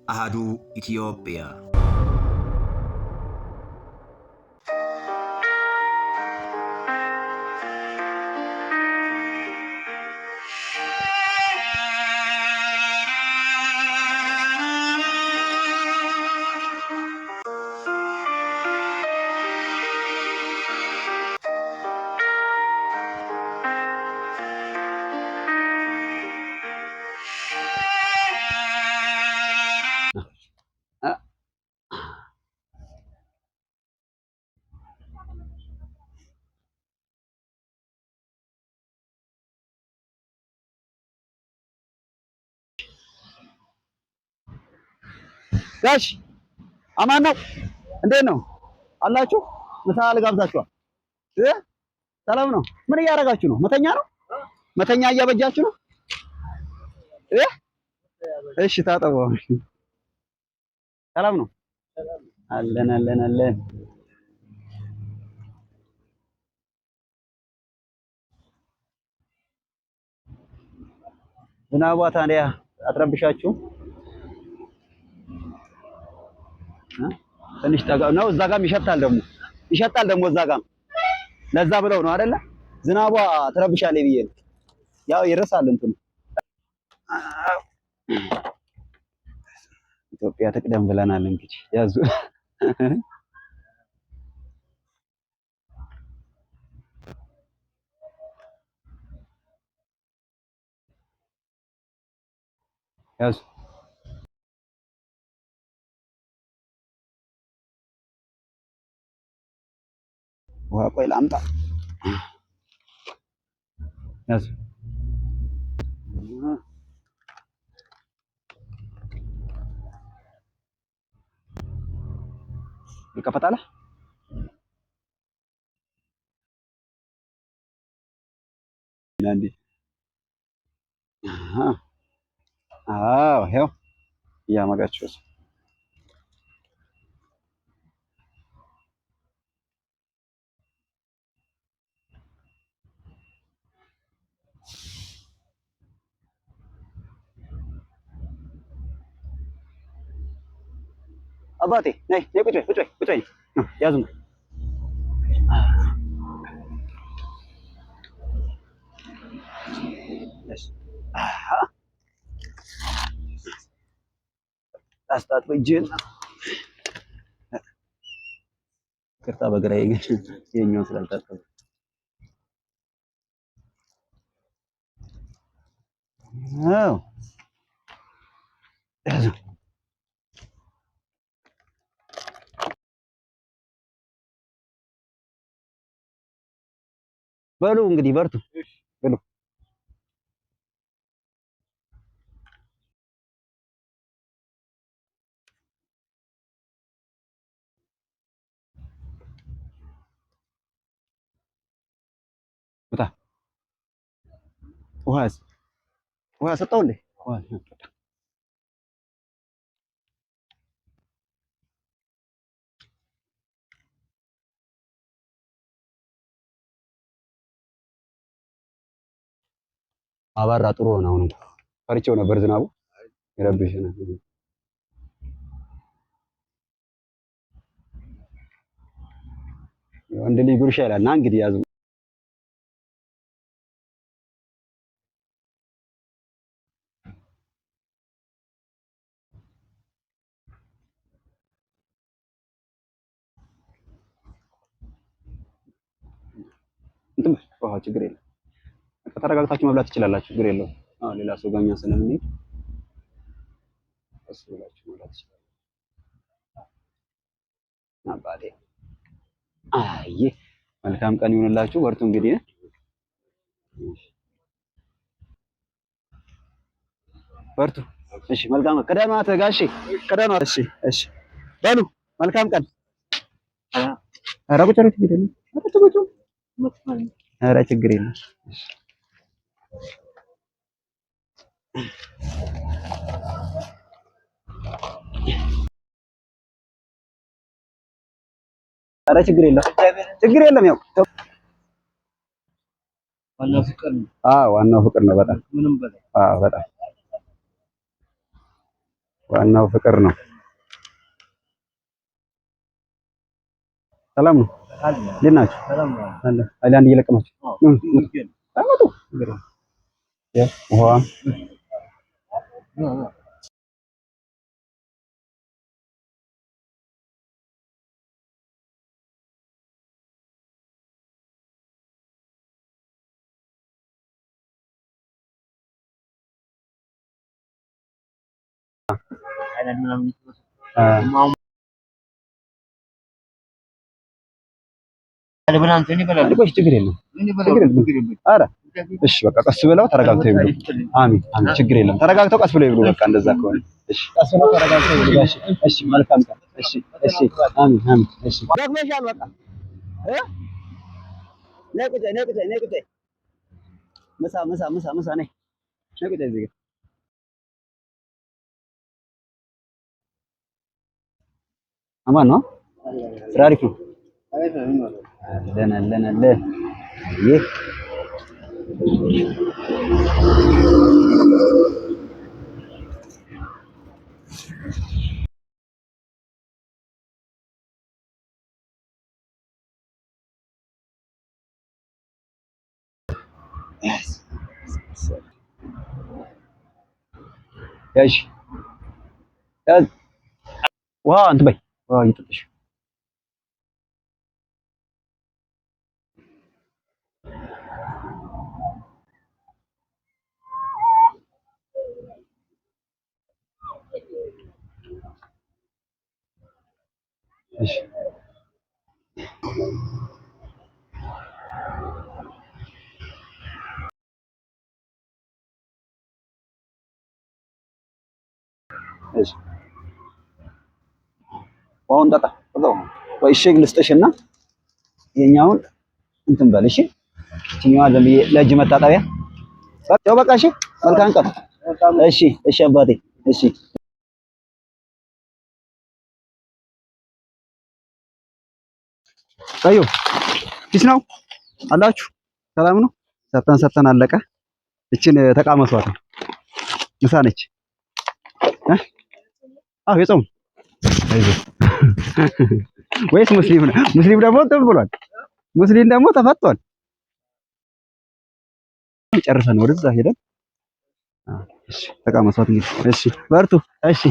አሃዱ ኢትዮጵያ። ጋሽ አማን ነው? እንዴት ነው አላችሁ? ምሳ ልጋብዛችኋል። እ ሰላም ነው? ምን እያደረጋችሁ ነው? መተኛ ነው? መተኛ እያበጃችሁ ነው? እ እሺ ታጠቡ። ሰላም ነው? አለን አለን አለን። ዝናቧ ታዲያ አትረብሻችሁ? ትንሽ ጠጋ ነው። እዛ ጋም ይሸታል ደግሞ ይሸታል ደግሞ እዛ ጋም ለዛ ብለው ነው አይደለ? ዝናቧ ትረብሻለች ብዬ ነው። ያው ይረሳል እንትኑ። ኢትዮጵያ ትቅደም ብለናል። እንግዲህ ያዙ። ያዙ። ውሃ ቆይ ላምጣ። ያዙ። ይከፈታል። አንዴ አዎ፣ ይኸው እያመጋችሁ። አባቴ ነይ ነይ፣ ቁጭ በይ ቁጭ በይ ቁጭ በይ። ያዙ። አስታጥበ እጅህን። ይቅርታ በግራዬ ግን የኛውን ስላልታጠበ። አዎ ያዙ። በሉ እንግዲህ በርቱ በሉ። ውጣ። ውሃስ ውሃ ሰጠው እንዴ? ውሃ አባራ ጥሩ ሆነ። አሁን እንኳን ፈርቼው ነበር፣ ዝናቡ ይረብሽ ነበር። ወንድ ልጅ ጉርሻ ይላል። ና እንግዲህ ያዙ። እንትን ውሃ ችግር የለም። ተረጋግታችሁ መብላት ትችላላችሁ። ችግር የለውም። አዎ ሌላ ሰው ጋር እኛ ስለምንሄድ ቀስ ብላችሁ መብላት ትችላላችሁ። አባቴ አይ መልካም ቀን ይሁንላችሁ። በርቱ እንግዲህ በርቱ። እሺ መልካም ቀደማት ጋሼ ቀደማት። እሺ እሺ በሉ መልካም ቀን። ኧረ ቁጭ በሉ፣ ችግር የለም። ኧረ ችግር የለም። ኧረ ችግር የለም፣ ችግር የለም። ያው ዋናው ፍቅር ነው። አዎ ዋናው ፍቅር ነው። በጣም ምንም በላይ አዎ፣ በጣም ዋናው ፍቅር ነው። ሰላም ነው። እንዴት ናችሁ? ሃይላንድ እየለቀማችሁ አመጡ። ውሃ ችግር የለም። ኧረ እሺ በቃ ቀስ ብለው ተረጋግተው ይብሉ። አሚን አሚን። ችግር የለም። ተረጋግተው ቀስ ብለው ይብሉ። በቃ እንደዛ ከሆነ እሺ፣ ቀስ ብለው ተረጋግተው ይብሉ። እሺ፣ እሺ፣ መልካም ቀን። እሺ፣ እሺ፣ አሚን አሚን። እሺ፣ ደክመሻል። በቃ ነይ ቁጭ፣ ነይ ቁጭ፣ ነይ ቁጭ። ምሳ ምሳ ምሳ ምሳ ነይ፣ ነይ ቁጭ እዚህ ጋር። አማን ነው። ስራ አሪፍ ነው። አለን አለን አለን። ይህ ያዥ ያዝ፣ ውሃ እንትን በይ፣ ውሃ እየጠጣሽ። እሺ፣ እሺ፣ ውሃውን ጠጣ። ወይ እሽግ ልስጥሽና የኛውን እንትን በል። እሺ፣ እቺኛዋ ዝም ብዬ ለእጅ መታጠቢያ። ያው በቃ። እሺ፣ መልካም ቀን። እሺ፣ እሺ አባቴ። እሺ፣ ታዩ peace ነው አላችሁ። ሰላም ነው። ሰተን ሰተን አለቀ። እችን ተቃመሷት። ምሳ ነች። አዎ የጾም አይዞህ ወይስ ሙስሊም ነው? ሙስሊም ደግሞ እንትን ብሏል። ሙስሊም ደግሞ ተፈቷል። ጨርሰን ወደዛ ሄደን እሺ ተቃመሷት እንግዲህ። እሺ በርቱ። እሺ።